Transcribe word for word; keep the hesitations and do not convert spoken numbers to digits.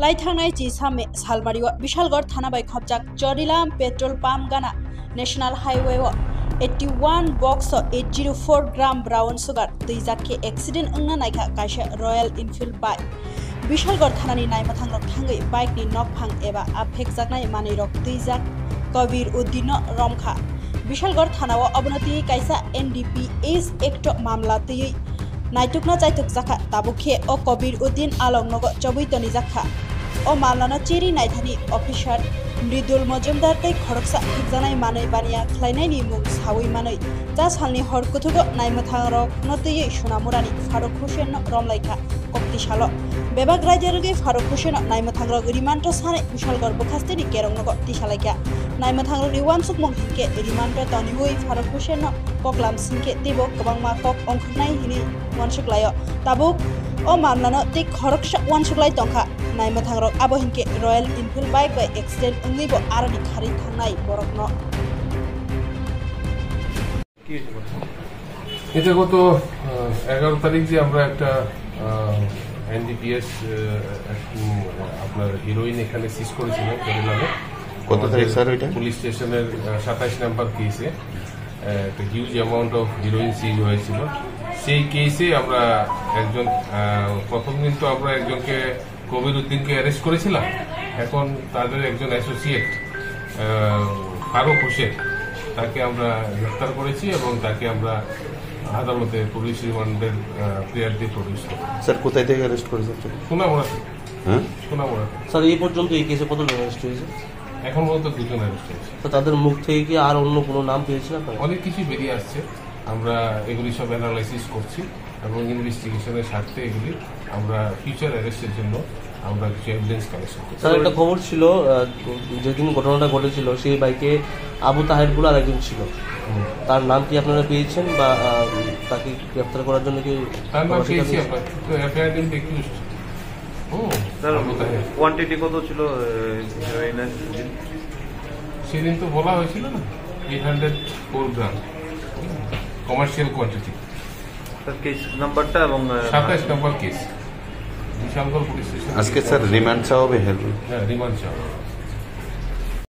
Laithangnai chisa me salmario Bishalgarh thana bai khopjak Chorilam petrol pump gana National Highway o eighty one box o eight zero four gram brown sugar twijak khe accident wngna naikha kaisa Royal Enfield bike. Bishalgarh thanani naimwthangrok thangwi bike ni nokphang eba aphekjaknai manwirok twijak Kabir Uddin no romkha. Bishalgarh thana o obono twi kaisa N D P S Act o mamla twiwi naitukna chaitukjakha, tabuk khe o Kabir Uddin along nogo chobwi tonijakha. O mamlano cheri naithani officer Mridul Majumdar tei khoroksa phikjaknai manwi baniya khlainaini mung sawi manwi cha salni hor kuthugo naimwthangrokno twiwi Sonamurani Faruk Hussain no romlaikha. Kokti salo bebak raida rwgwi Faruk Hussain no naimwthangrok remand o sanai Bishalgarh bwkhasteni kerongnogo tisalaikha. Naimwthangrokni uansukmung hinkhe remand o toniwi Faruk Hussain no koklam singkhe teibo kwbangma kok ongkhornai hinwi uansuk laio. Tabuk o mamlano tei khoroksa uansuk lai tongkha. Naimwthangrok abo hinkhe Royal Enfield bike bai accident wngwibo aroni kharwi thangnai borokno. এটা গত আহ, এগারো তারিখ যে আমরা একটা এনডিপিএস আপনার হিরোইন এখানে সিজ করেছিলাম। করিলামে কত তারিখ, স্যার, ওইটা? পুলিশ স্টেশনের সাতাইশ নাম্বার কেসে একটা হিউজ অ্যামাউন্ট অফ হিরোইন সিজ হয়েছিল। সেই কেসে আমরা একজন আহ, প্রথম দিন তো আমরা একজনকে কবির উদ্দিনকে অ্যারেস্ট করেছিলাম। এখন তাদের একজন অ্যাসোসিয়েট ফারুক হোসেন, তাকে আমরা গ্রেফতার করেছি এবং তাকে আমরা আদালতে পুলিশ রিমান্ডের প্লেয়ার দিয়ে প্রডিউস করি। স্যার, কোথায় থেকে অ্যারেস্ট করেছে? সোনামুড়া থেকে। হ্যাঁ? সোনামুড়া থেকে। স্যার, এই পর্যন্ত এই কেসে কতজন অ্যারেস্ট হয়েছে? এখন পর্যন্ত দুজন অ্যারেস্ট হয়েছে। তো তাদের মুখ থেকে কি আর অন্য কোনো নাম পেয়েছেন আপনারা? অনেক কিছুই বেরিয়ে আসছে, আমরা এগুলি সব অ্যানালাইসিস করছি এবং ইনভেস্টিগেশনের স্বার্থে এগুলি আমরা ফিউচার অ্যারেস্টের জন্য আমরা কিছু এভিডেন্স কালেকশন করছি। স্যার, একটা খবর ছিল, আহ, যেদিন ঘটনাটা ঘটেছিল, সেই বাইকে আবু তাহের বলে আরেকজন ছিল। হুম। তার নাম কি আপনারা পেয়েছেন বা, আহ, তাকে গ্রেফতার করার জন্য কি তার নাম খবর পেয়েছি আছে? আমরা, তো এফআইআর লিঙ্ক দেখতে এসেছি। হুম, স্যার, আবু তাহের। কোয়ান্টিটি কত ছিল, আহ, হিরোইনের সেদিন? সেদিন তো বলা হয়েছিল না, এইট হান্ড্রেড ফোর গ্রাম, কমার্শিয়াল কোয়ান্টিটি। স্যার, কেস নাম্বারটা এবং, আহ, সাতাইশ নম্বর কেস, বিশালগড় পুলিশ স্টেশন। আজকে স্যার রিমান্ড চাওয়া হবে, হেলমেট? হ্যাঁ, রিমান্ড চাওয়া হবে।